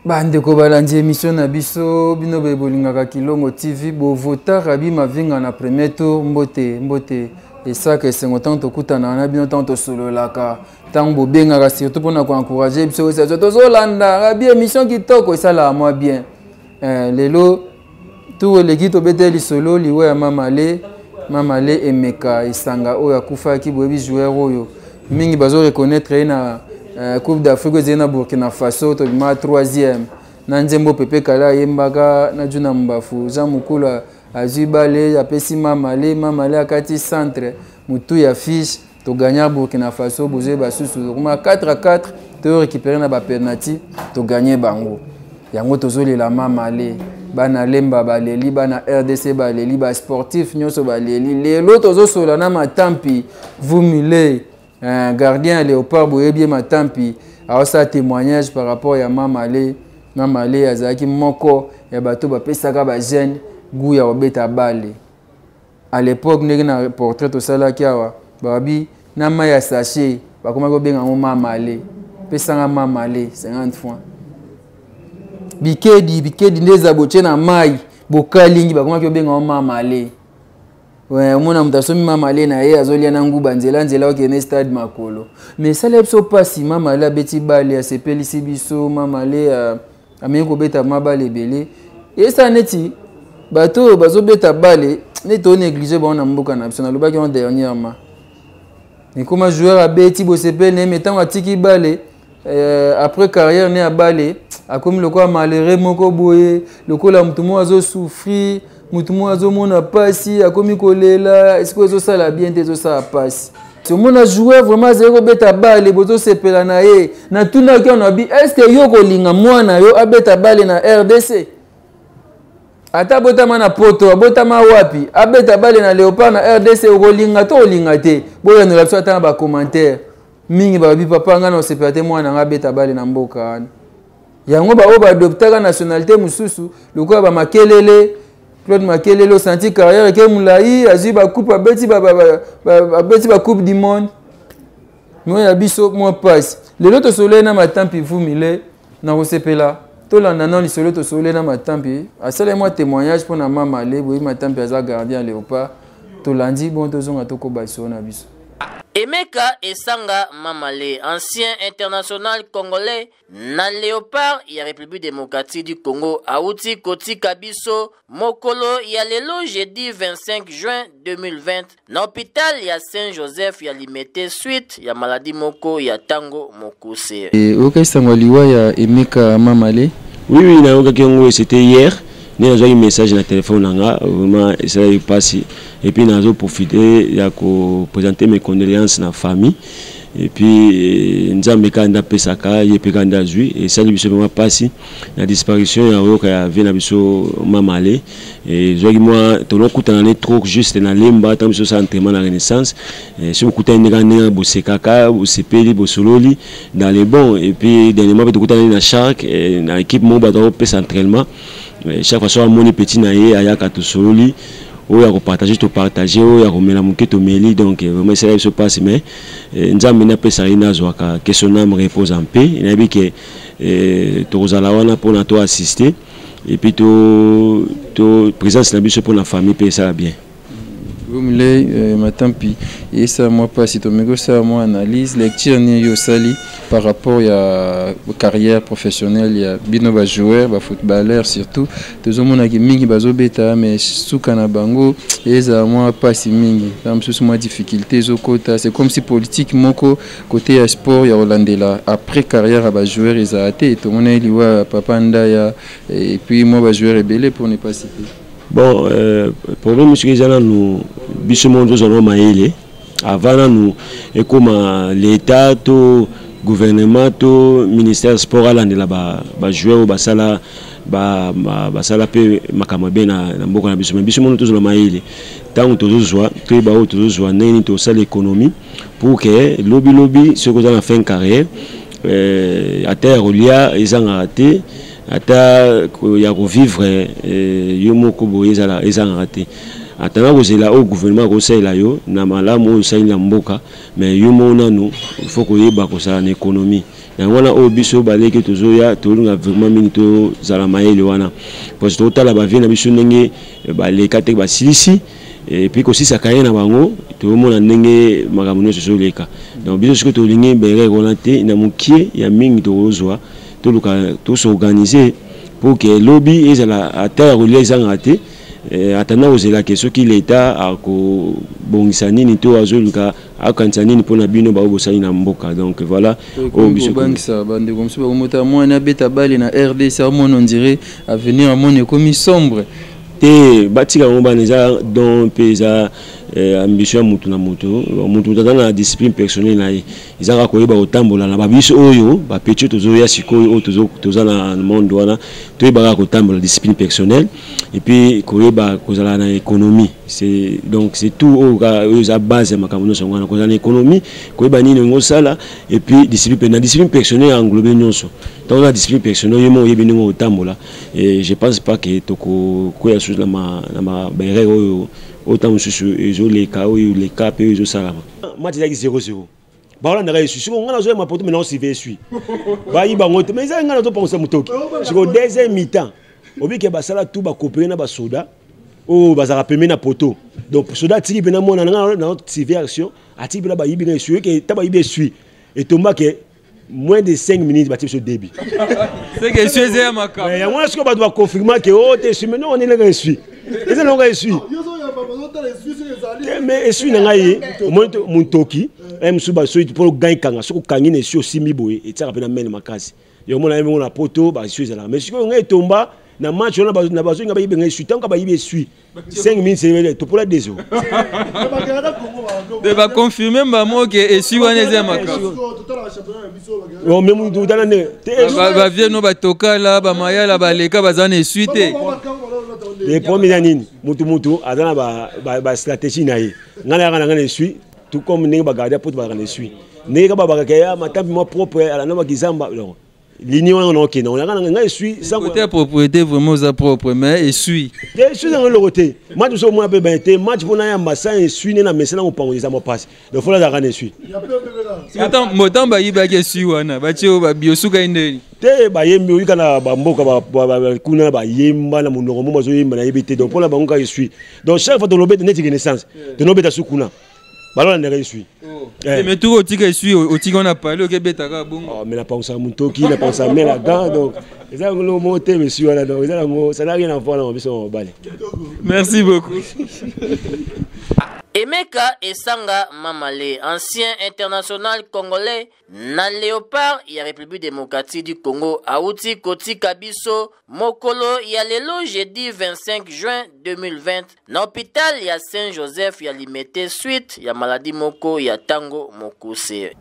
Bandeko balandi émission na biso, bino boye bolingaka Kilongo TV, bovota Rabi Mavinga na premier tour. Mbote mbote, esaka esengo ntango tokutanaka na bino, ntango tosololaka, ntango bobengaka, surtout mpona koencourage biso. Oyo tozolanda Rabi, émission kitoko, esalaka mwa bien. Lelo tour eleki tobeteli lisolo liwa ya Mamale, Mamale Emeka Esanga oyo akufaki. Boyebi joueur oyo, mingi bazo reconnaître ye na Coupe d'Afrique ezali na Burkina Faso, tobima troisième na nzembo Pepe Kala ayembaka na Juna Mbafu. Jean Mukulu azwi bale, apesi Mamale, Mamale akati centre, motu ya fiche, togagna Burkina Faso. Bozwi basusu, tokoma 4 à 4, to récupéré na bapenalty, toganye bango. Yango tozolela Mamale, bana Lemba baleli, bana RDC baleli, basportif nyonso baleli. Lelo tozosola na Matampi Vumile, gardien ya Léopard. Boyebi ye, Matampi aosala témoignage par rapport ya Mamale. Mamale azalaki moko ya bato bapesaka bajeune goût ya kobeta bale à l'époque. Ndenge na portrait tosalaki awa, babi na mai ya sachet bakomaki kobenga yango Mamale, pesanga Mamale 50 francs, bikedi bikedi nde eza botie na mai bokalingi, bakomaki kobenga yango Mamale. Omona moto asomi Mamale na ye, azolia na nguba nzela nzela, okende stade makolo. Mais esala biso mpasi. Mamale abeti bale, asepelisi biso. Mamale ameki kobeta mabale ebele. Esala neti bato oyo bazobeta bale neti tonéglige bango na mboka na biso. Nalobaki yango dernièrement, ekoma joueur abeti, bosepeli na ye, mais ntango atiki bale, après carrière ne ya bale, akomi lokola malheureux moko boye, lokola motu moko azosouffrir, motu moko azomona mpasi, akomi kolela. Esiko ezosala bien te, ezosala mpasi. Omona joueur vraiment azali kobeta bale, bozosepela na ye. Natunaki wana bi: est-ce yo kolinga mwana yo abeta bale na RDC, ata abotama na Poto, abotama wapi, abeta bale na Léopard na RDC? Okolinga to olinga te? Boyanola biso ata na bacommentaire. Mingi balobi: "Papa, ngai na osepela te mwana ngai abeta bale na mboka wana." Yango baoyo baadoptaka nationalité mosusu lokola bamakelele, Claude Makelele, osanti carrière eke molai, azwi bacoupe, abeti bacoupe du monde. Mo ya biso mwa mpasi. Lelo tosololi na Matampi Vumile. Na kosepela tolanda na lisolo tosololi na Matampi, asala mwa témoignage mpona Mamale. Boyi Matampi aza gardien ya Léopard. Tolandi bon, tozonga, tokoba lisolo na biso. Emeka Esanga Mamale, ancien international congolais na Léopard ya République démocratique du Congo, auti kotika biso mokolo ya lelo jeudi 25 juin 2020 na hôpital ya Saint-Joseph ya Limete, suite ya maladie moko ya ntango mokuse. Oyoka esango liwa ya Emeka Mamale? Oui, nayokaki yango, c'était hier nde nazwaki message na téléphone na nga. Vraiment esalaki mpasi. Et puis nazoprofite ya koprésenter mes condoléances na famille. Et puis Nzambe kaka nde apesaka, ye mpe kaka nde azwi. Esali biso vraiment mpasi na disparition ya oyoka ya vie na biso Mamale. Ezwaki mwa tolokutana ne trop juste na Lemba, ntango biso osala entraînement na Renaissance. Soki bokutani ndenge ndenge, bosekaka, bosepeli, bosololi dans les bons. Et puis dernièrement mpe tokutani na Shark, na équipe moko bato akopesa entraînement. Chaque fois so amoni petit na ye, ayaka, tosololi, oyo ya kopartage topartage, oyo ya komela moke tomeli. Donc vraiment esala biso mpasi, mais Nzambe nde apesaka, ye nde azwaka. Que son âme repose en paix. Nayebi ke tokozala wana mpona to assister et puis to présence na biso mpona famille mpe esala bien. Vumile, Matampi, esala mwa mpasi. Tomeki osala mwa analyse, lecture nini yo osali par rapport ya carrière professionnelle ya bino bajoueur, bafootballeur surtout? Tozomonaki mingi bazobeta, mais suka na bango ezala mwa mpasi mingi, ta mosusu mwa difficulté ezokota. C'est comme si politique moko côté ya sport ya kolandela après carrière ya bajoueur ezala te. Tomona liwa ya papa Ndaya et puis mwa bajoueur ebele, pour ne pas citer. Bon, problème soki eza nanu biso moko tozwa nano mayele avant nanu ekóma l'état to gouvernement to ministère sport alandela bajoueur oyo basala basala mpe makambo mabe na mboka na biso. Mais biso mono tozwa mayele, ntango tozozwa, toyeba oyo tozozwa ndenge nini tosala économie pour que lobilobi soki oza na fin carrière, ata ya kolia ezangaka te, ata ya kovivre yo moko boye ezangaka te. Atanga kozela oyo gouvernement akosalela yo na malamu oyo osali na mboka, mais yo moko nanu il faut koyeba kozala na économie. Yango wana oyo biso baleki tozoya, tolinga vraiment mingi tozala mayele wana, parce que totala ba vie na biso ndenge baleka te, basilisi et puis kosisa carrière na bango, tozomona ndenge makambo nyonso ezoleka. Donc biso soki tolingi berere wana te, na mokie ya mingi tokozwa, toluka tosorganiser pour que lobi ezala ata ya kolia ezangaka te. Atanda kozela ke soki leta akobongisa nini to azoluka akanisa nini mpona bino baoyo bosali na mboka. Donc voilà, oyo biso kobangisa bandeko mosusu bakomota mwana abeta bale na RDC, amona on dirait avenir amona ekomi sombre. Te, batika yango bana, eza don mpe eza ambition ya mutu na mutu. Mutu mutu aza na discipline personnelle na ye, eza kaka koyeba kotambola na babiso oyo bapetits tozoya sikoyo, oyo toza na monde wana, toyeba kaka kotambola, discipline personnelle, et puis koyeba kozala na économie. C'est donc c'est tout oyo oyo eza base ya makambo nyonso wana, kozala na économie, koyeba nini olingi osala, et puis discipline na discipline personnelle englobe nyonso. Ntango na discipline personnelle, yo moko oyebi ndenge otambola, et je pense pas que tokokwea susu na ma baerreur oyo oyo ntango mosusu ezoleka, oyo eleka mpe oyo ezosalama. Match ezalaki 0-0, baolandaka esui. Siko ngai nazoyema poto, mai naosurveille esui, bayiba yango te, mais eza ngai nazopangusa motoki. Siko deuxième mi-temps, obike basala tout, bacoopere na basoda oyo bazalaka pembeni na poto. Donc soda atiki mpena mwana na ngai naosurveille action, atiki mpena bayibi ngai esui, oke ta bayibi esui, etombake moins de 5 minutes, batie biso debi. C'est que esui eza ya makambo. Yango wana sikoyo bato baconfirma ke o te esui, mais non, onelaka esui, eza nango esui te, mais esui na ngai omoni motoki mosusu basoki mpo ogangi kanga, soki okangi na esui, osimbi boye, etiaka mpe na mene makasi. Yango mona yemongo na poto basui ezalaka, mais sikoyo ngai etomba na match wana na bazongi bayibi ngai esui. Ntango bayibi esui, 5 minutes, topola 2 euros. De baconfirme mbamo ke esui wana eza ya makambo. Bavie no batokala bamayala baleka baza na esui te. Le problème eza nini? Mutu mutu aza na bastratégie na ye. Ngai nayaka na ngai na esui, tout comme ndenge bagardien poto bazalaka na esui, ndenge kaka babakaka ya matampi mwa propre alanda bakizamba. Donc ligne wana na okende oyaka na ngai esui. Côté ya propriété, vraiment oza propre, mais esui. Te, esui ezanga eloko te. Match mosusu omona mpe baye te, match mpona yamba sans esui nde na mesa na mopango eza mwa mpasi. Donc fo nazalaka na esui. Motango bayibaki esui wana, batie oyo babiosuka ye ndeni. Te, bayembi oyika na bamboka kuna na bayemba na monoko mo bazoyemba, nayebi te. Donc mpona bango kaka esui. Donc chaque fois tolobeta neti Renaissance, tonobeta su kuna, balolandaka esui. Mais tuko otika esui, otika wana pale, okebetaka bongo. Mais napangusaka motoki, napangusaka mela gant, donc eza yango eloko moko te esui wana. Donc eza yango, ça n'a rien à voir na biso na mobali. Merci beaucoup. Emeka Esanga Mamale, ancien international congolais na Léopard ya République démocratique du Congo, auti kotika biso mokolo ya lelo jeudi 25 juin 2020 na hôpital ya Saint-Joseph ya Limete, suite ya maladie moko ya tango mokuse.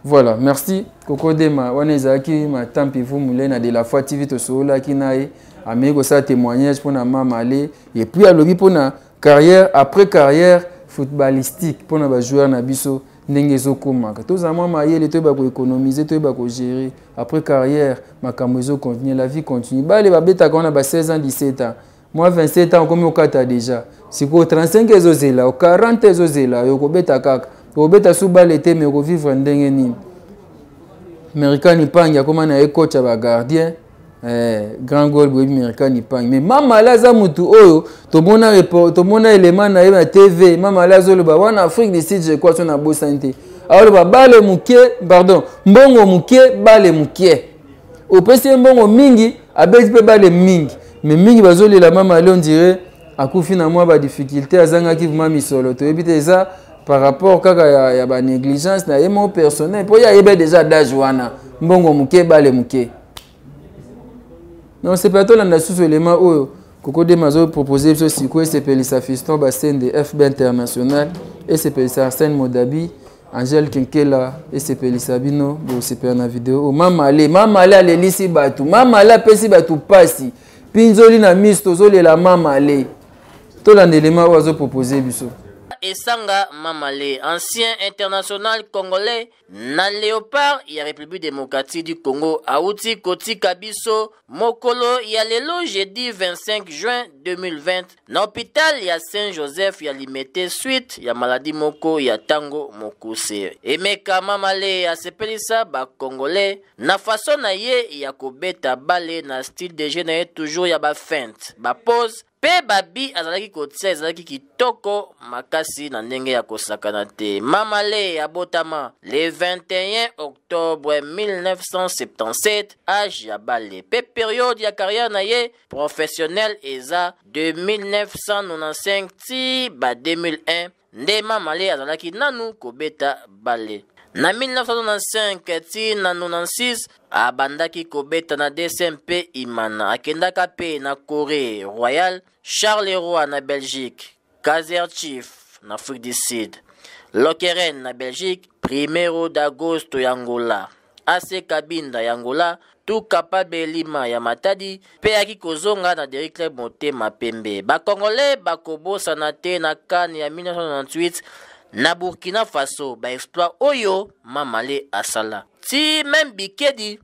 Voilà, merci Koko Dema. Wana ezalaki Matampi Vumule na De La Foi TV, tosololaki na ye, ameki kosala témoignage mpona Mamale, et puis alobi mpona carrière après carrière footballistique mpona bajoueur na biso ndenge ezokomaka. Tozala mwa mayele, toyeba koéconomiser, toyeba kogérer après carrière. Makambo ezocontinue, la vie continue. Bale babetaka wana ba 16 ans, 17 ans, mwa 27 ans okomi okata déjà. Sikoyo 35 ezozela, 40 ezozela, yo okobeta kaka, okobeta su bale te, mais okovivre ndenge nini? Amerikani Pangi akóma na ye coach ya bagardien, grand goal boyebi Amerikani Pangi. Mais Mamale aza mutu oyo tomona, tomona elema na ye na TV. Mamale azoloba wana Afrique du Sud, je crois, so nabosani te, aoloba bale moke, pardon, mbongo moke, bale moke. Opesi ye mbongo mingi, abeti mpe bale mingi. Mais mingi bazolela Mamale, on dirait akufi na mwa badifficulté, azangaki vraiment misolo. Toyebi te, eza par rapport kaka ya banégligence na ye moko personnel, mpo ye ayebi déjà adage wana, mbongo moke, bale moke. Non, sepela tolanda susu elema oyo Koko Dema azopropose biso sikoyo. Esepelisa Fiston Basende, FB International, esepelisa Arsène Modabi, Angèle Kinkela, esepelisa bino. Bosepela na video oyo. Mamale, Mamale alelisi bato, Mamale apesi bato pasi, mpinzoli na miso, tozolela Mamale. Tolanda elema oyo azopropose biso. Esanga Mamale, ancien international congolais na Léopard ya République démocratique du Congo, auti kotika biso mokolo ya lelo jeudi 25 juin 2020 na hôpital ya Saint-Joseph ya Limete suite ya maladie moko ya tango mokuse. Emeka Mamale asepelisa ba congolais na façon na ye ya kobeta balle na style de jeu na ye toujours ya ba feinte, ba pause mpe babi azalaki kotia ezalaki kitoko makasi na ndenge ya kosakana te. Mamale abotama le 21 octobre 1977, age ya bale mpe periode ya carrière na ye professionnelle eza de 1995 ti ba 2001 nde Mamale azalaki nanu kobeta bale. Na 1995 ti na 96 abandaki kobeta na DCMP Imana, akendaka mpe na Corée Royal, Charleroi na Belgique, Kaizer Chiefs na Afrique du Sud, Lokeren na Belgique, Primeiro d'Agosto ya Angola, AC Kabinda ya Angola, tout capable Lima ya Matadi mpe ayaki kozonga na Daring Club Motema Pembe. Ba Congolais bakobosana te na CAN ya 1998 na Burkina Faso, ba exploit oyo Mamale asala. Ti même bikedi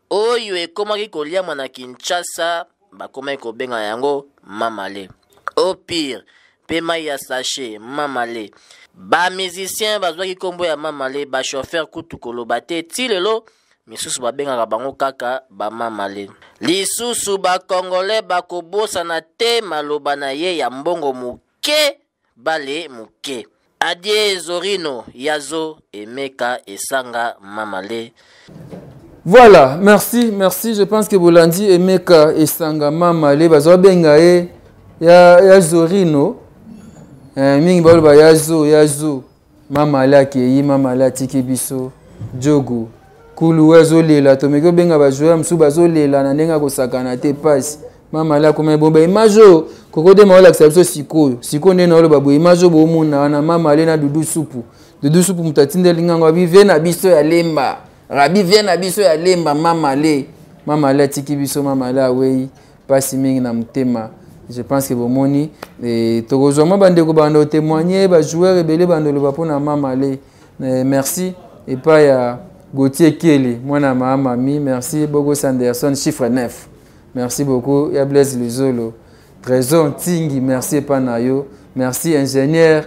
oyo ekomaki koliama na Kinshasa bakomaki kobenga yango Mamale. Au pire mpe mai ya sachet Mamale. Ba musicien bazwaki nkombo ya Mamale, ba chauffeur kutu koloba te, ti lelo misusu babengaka bango kaka bamamale. Lisusu bakongole bakobosana te maloba na ye ya mbongo moke bale moke. Adie Zorino Yazo Emeka Esanga Mamale. Voilà, merci, merci. Je pense que Bolandi Emeka Esanga Mamale bazo benga ye ya, ya Zorino. Mingi baloba ya Zo. Mamale akei, Mamale atiki biso. Diogo kulu azolela, tomeki obenga bajoueur mosusu bazolela na ndenge akosakana te pasi. Mamale akoma bomba image oyo koko te maolakisa biso sikoyo. Sikoyo nde naoloba boye image oyo bomona wana Mamale na Dudu Supu. Dudu Supu moto atindeli ngango abi vie na biso ya Lemba. Rabi vie na biso ya Lemba Mamale. Mamale atiki biso, Mamale awei pasi mingi na motema. Je pense que bomoni tokozwa mwa bandeko bando témoigner ba joueur ebele bando loba mpona Mamale. Merci epai ya Gauthier Kele mwana mama mami, merci Bogo Sanderson chiffre 9. Merci beaucoup ya Blaise Luzolo. Trésor Ntingi, merci epai na yo. Merci ingénieur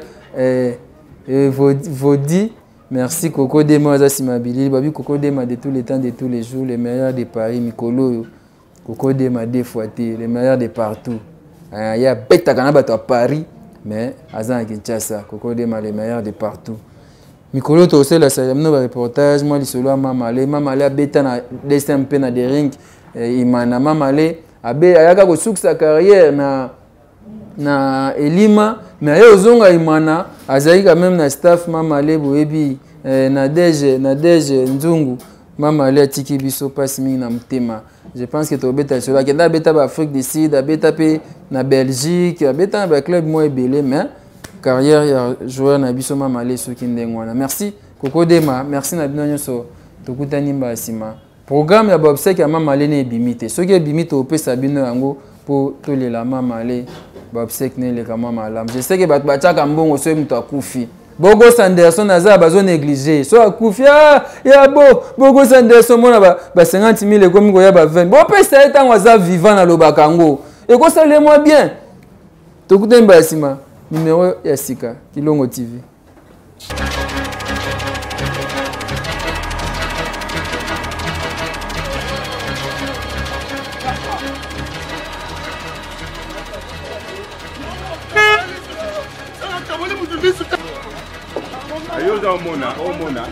Vodi. Merci Coco Dema aza nsima bilili babi Coco Dema de tous les temps de tous les jours, les meilleurs de Paris mikolo oyo. Coco Dema deux fois te, les meilleurs de partout. Ya betaka na bato ya Paris mais aza na Kinshasa. Coco Dema les meilleurs de partout. Mikolo tosala sala bino ba reportage mwa lisolo ya Mamale. Mamale abeta na DCMP na Daring Imana. Mamale abe ayaka kosukisa carrière na Elima, mais aye ozonga Imana azalaki quand même na staff Mamale boyebi na DG Nzungu. Mamale atiki biso pasi mingi na motema. Je pense que tobeta lisolo akenda abeta ba Afrique du Sud, abeta pe na Belgique, abeta na ba club mwa ebele, mais carrière ya joueur na biso Mamale soki ndenge wana. Merci Coco Dema, merci na bino nyonso tokutani mbala nsima. Programme ya baobsèque ya Mamale ne ebimi te. Soki ebimi topesa bino yango po tolela Mamale, baobsèque ne eleka mwa malamu. Je sais que bato batiaka mbongo soki moto akufi. Bogo Sanderson aza bazo négliger. So akufi, ah, ya bo, Bogo Sanderson mona ba 50 000 ekomi koya ba 20. Bopesa ye ntango aza vivant na lobaka yango. Ekosala mwa bien. Tokutani mbala nsima, numéro ya sika, Kilongo TV. Ayo oza omona, omona.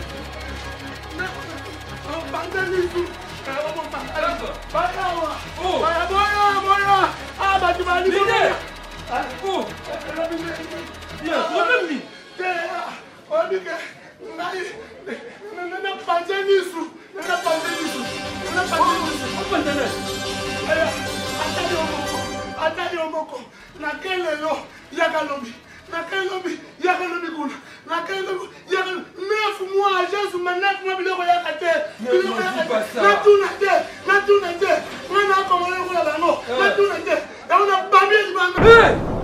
Nakelelo yaka lobi, nakelobi yaka lobi kuna, nakelobi yaka 9 mois Jésus ma 9 mois biloko yaka te, biloko yaka te, natuna te, natuna te, nga nakomona lokola bango, natuna te, yango nabambi libanga.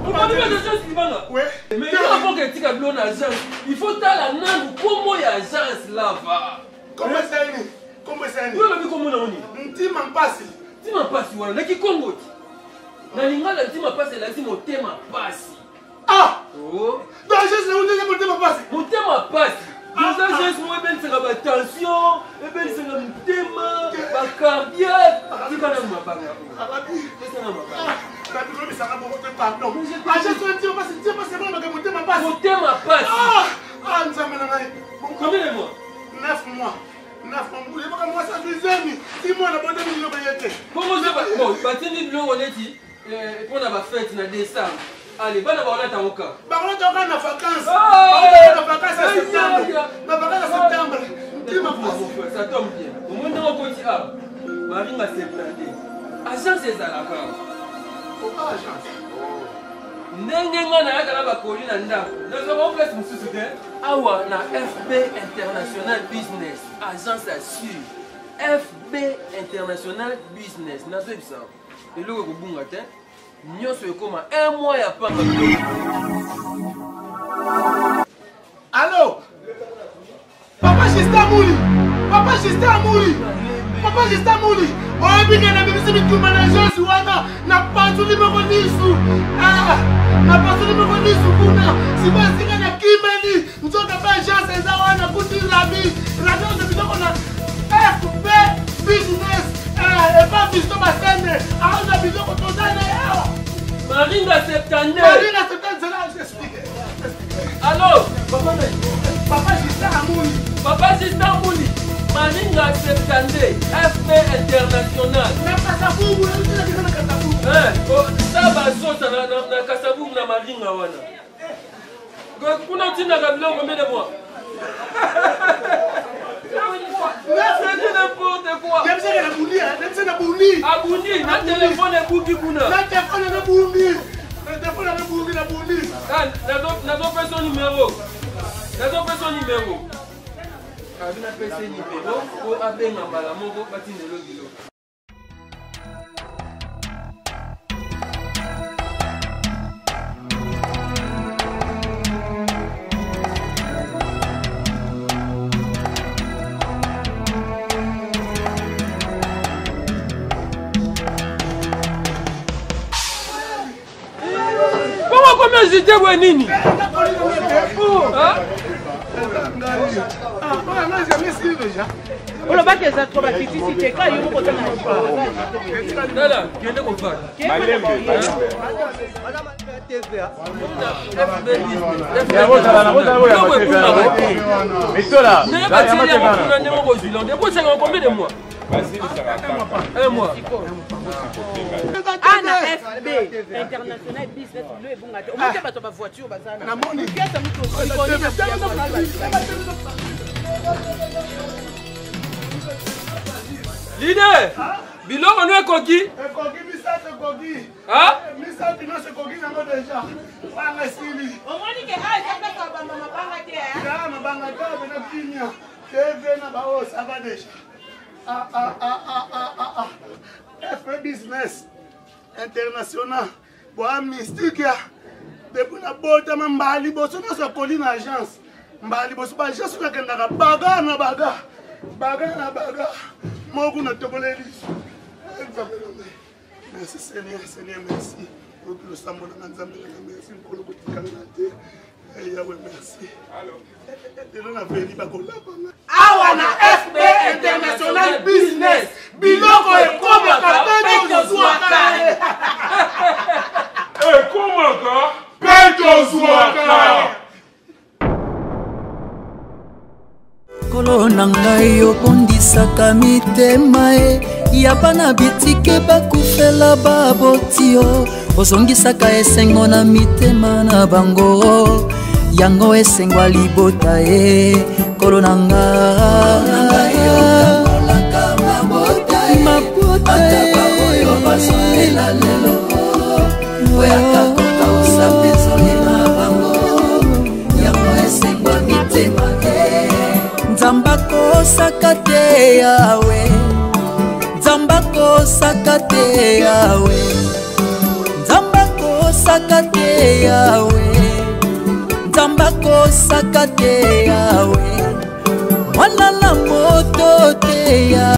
Obambi Jésus libanga? Oui. Mais yo akoka etika Koteka bilo na agence, il faut tala nanu kombo ya agence lava. Kombo esali nini? Kombo esali nini? Yo olobi kombo na nini? Ntima mpasi. Ntima mpasi wana na kikongo ti. Na lingala ntima mpasi elakisi motema mpasi. Ah! Oh. Donc agence na yo motema mpasi. Motema mpasi. Eza agence moko ebelisaka ba tension, ebelisaka motema, ba cardiaque. Tika na mabanga. Pesa na mabanga. Nabikobisaka bongo te pardon. Agence oyo ntima mpasi, ntima mpasi emonaka motema mpasi. Motema mpasi. Ah! Ah Nzambe na ngai. Combien de mois? 9 mois. 9 mois. Oyebaka mwasi azwi zemi. Ti mwana botami biloko ye te. Bongo bon, batindi biloko neti mpo na bafete na décembre. Allez, bana bakolata yango kaka. Bakolata yango kaka na vacances. Bakolata na vacances ya septembre. Na vacances ya septembre. Ntima mpasi. Ça tombe bien. Omoni ndenge okoti awa. Maringa 72. Agence ezalaka awa. Agence. Ndenge nga nayaka na bakoli na ndako nazwaka place mosusu te awa na fb international business agence ya sur fb international business nazoyebisa eloko ekobunga te nyonso ekoma un mois ya pamba. Allo Papa Justin Mouli, Papa Justin Mouli, Papa Justin Mouli, oyebi ke nabimisi bitumba na agence wana, napasuli moko lisu, napasuli moko lisu kuna, sikoyo esika nakimeli nzoka mpe agence eza wana kuti rabi rabi ozo biloko na fb business epa biso basende aoza biloko toza na ye awa. Maringa 72. Maringa 72, zela explique. Allo, papa Papa Justin Amouli. Papa Justin Amouli. Maringa 72, FP International. Na Kasavubu, na Kasavubu. Eh, sa basota na na Kasavubu na Maringa wana. Kuna otindaka biloko combien de mois? C'est n'importe quoi. Nabisaka na bundi, nabisaka na bundi. Abundi, na telefone ebuki kuna. Na telefone na bundi. Na telefone na bundi na bundi. Ah, nazopesa numéro. Nazopesa numéro. Abi napesa numéro po abenga mbala moko batindelo biloko. Comment agité boye nini? Olobaki eza tro bakitisi te ka yo moko oza na tala kende kofanda combien de mois? Un mois. Ana FB International Business bilo ebonga te. Omoni bato ba voiture baza na. Pièce mutu ikoni na Leader, biloko no ekoki? Ekoki misato ekoki. Ah? Misato nyonso ekoki nango deja. Banga esili. Omoni ke ah eza place ya bamba mabanga te. Ya mabanga te na kimia. TV na ba oyo ça va déjà. Ah ah ah ah ah ah ah. FP Business International. Boa mystique ya. Depuis na botama mbala liboso nyonso akoli na agence. Mbala liboso ba agence nakendaka baga na baga. Baga na baga. Moko na toboleli. Nzambe na ngai. Merci Seigneur, Seigneur merci. Oyoki losambo na nga Nzambe na nga merci nkolo kotika nga te. Yahweh merci. Lelo na veli bakolapa nga. Awa na FB International Business biloko ekomaka mpe tozwaka. Ekomaka mpe tozwaka. Nkolo na ngai obondisaka mitema e ya bana bitike bakufela baboti yo ozongisaka esengo na mitema na bango yango esengo ya libota e nkolo na ngai mabota oyo bazolela lelo oyaka kokausa mpenzoli na bango yango esengo ya mitema e Nzambe akosaka te Yawe, Nzambe akosaka te Yawe, Nzambe akosaka te Yawe, Nzambe Nzambe akosaka te yawe, mwana na moto te yawe.